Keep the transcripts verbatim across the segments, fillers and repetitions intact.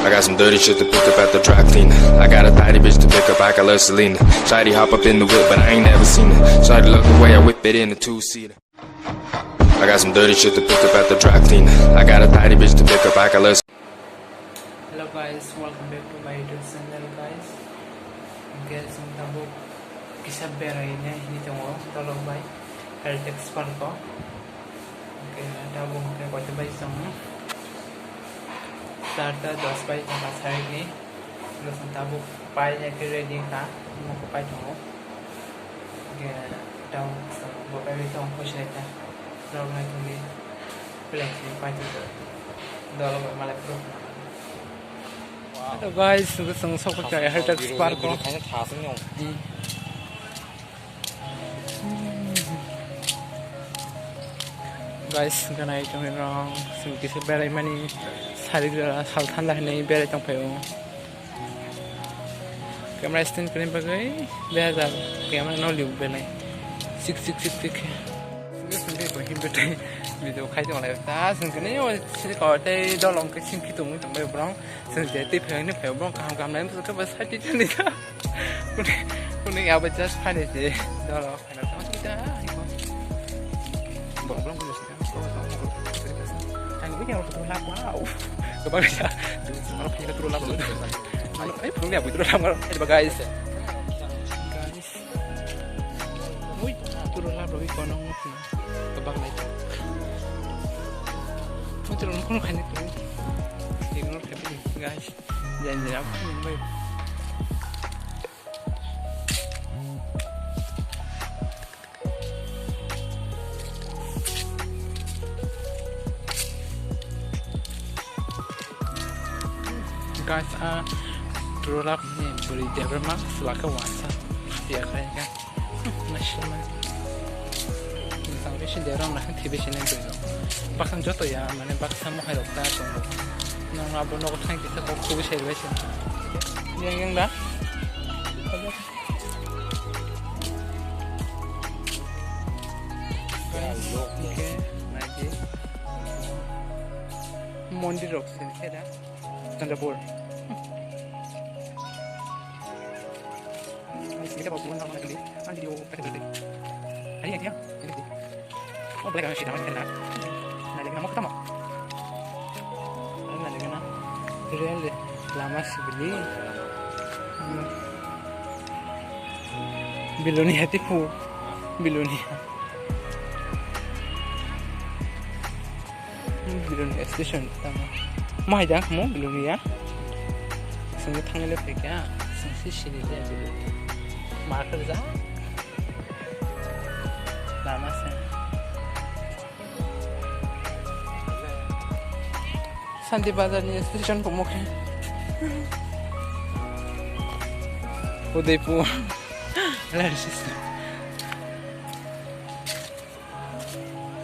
I got some dirty shit to pick up at the dry cleaner. I got a tidy bitch to pick up, I got love Selena. Shawty hop up in the whip, but I ain't never seen her. Shawty love the way I whip it in a two-seater. I got some dirty shit to pick up at the dry cleaner. I got a tidy bitch to pick up, I got love. Hello guys, welcome back to my YouTube channel guys. Guys, ang tabuk kisa berai ne hini tongo, tolok bai. Health expert ko. Oke, tabuk ke kote bai song. Sarta dos bai tongkha side ni. Bwswng tabuk pai ya khe ready kha. Mo ko pai tongo. Oke, tabuk bo pai bai tong kho side ta. Rok nai tong di. Plan si pai tong. Dolo bai malai pro. Hello guys, bwswng sok chai health expert ko. Guys, ganai tongwi rong, simi kisa berai mani, sari jora sal thanda hinwi berai tong phaio. Camera stand kwrwi bagwi bejal, camera no liu belai. Sik sik sik sik. Sini sini ko him betai video khai tong lai. Ta sini kini o sini ko tei dolong ke sing khitung tong bai borong. Sini je tei phai ni phai borong kaham kaham nai, sini ke bas hai tei ni ta. Kuni, kuni ya ba just phai ni je. Dolong. Ang udah orang tuh lap, wow. Coba bisa. Orang punya turun lap dulu. Ayo, punya apa turun lap? Ayo, guys. Guys. Wih, turun lap lebih kono ngukna. Kebak naik. Mau turun kono kan itu. Ignore tapi guys. Jangan jangan apa nih, baik. Guys, ah, turulap ni buri debra ma selaka wansa. Dia kaya kan. National. Tang bisi debra ma nahan tibi sini buri. Baksan joto ya, mane baksan mo hai rok ta tong. Nang abo nogo thang kisa kok kubi sai bai sini. Yang yang da. Guys, hingke naidi mondir rok se khe da Chandrapur. Guys, kita bawa pulang sama lagi. Ang video tadi tadi. Hari ini ya. Oh, black and white naman kena. Nalagyan mo kita mo. Ano nalagyan na? Real eh. Lama sibili. Hmm. Bilonia tipo. Bilonia. Hmm, Bilonia station tama. Mo hai da mo Bilonia. Sengke thangile pekya. Sengsi sini dia Bilonia. Marker ja. Lama se. Shanti Bazar ni station po mokhe. Udaipur.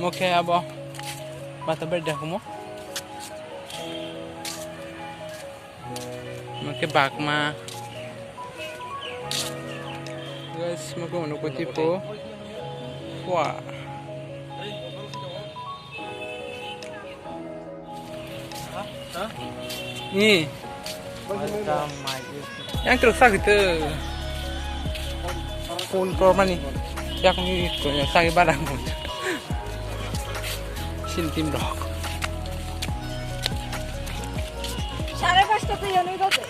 Mokhe abo. Mata beda kumo. Mokhe bakma. Guys, mokhe ono koti po. Wah. Ni. Yang terus sakit tu. Phone call mani. Yak ni sakit barang. Sin tim rok. সাড়ে পাঁচটা তো এনে গেছে।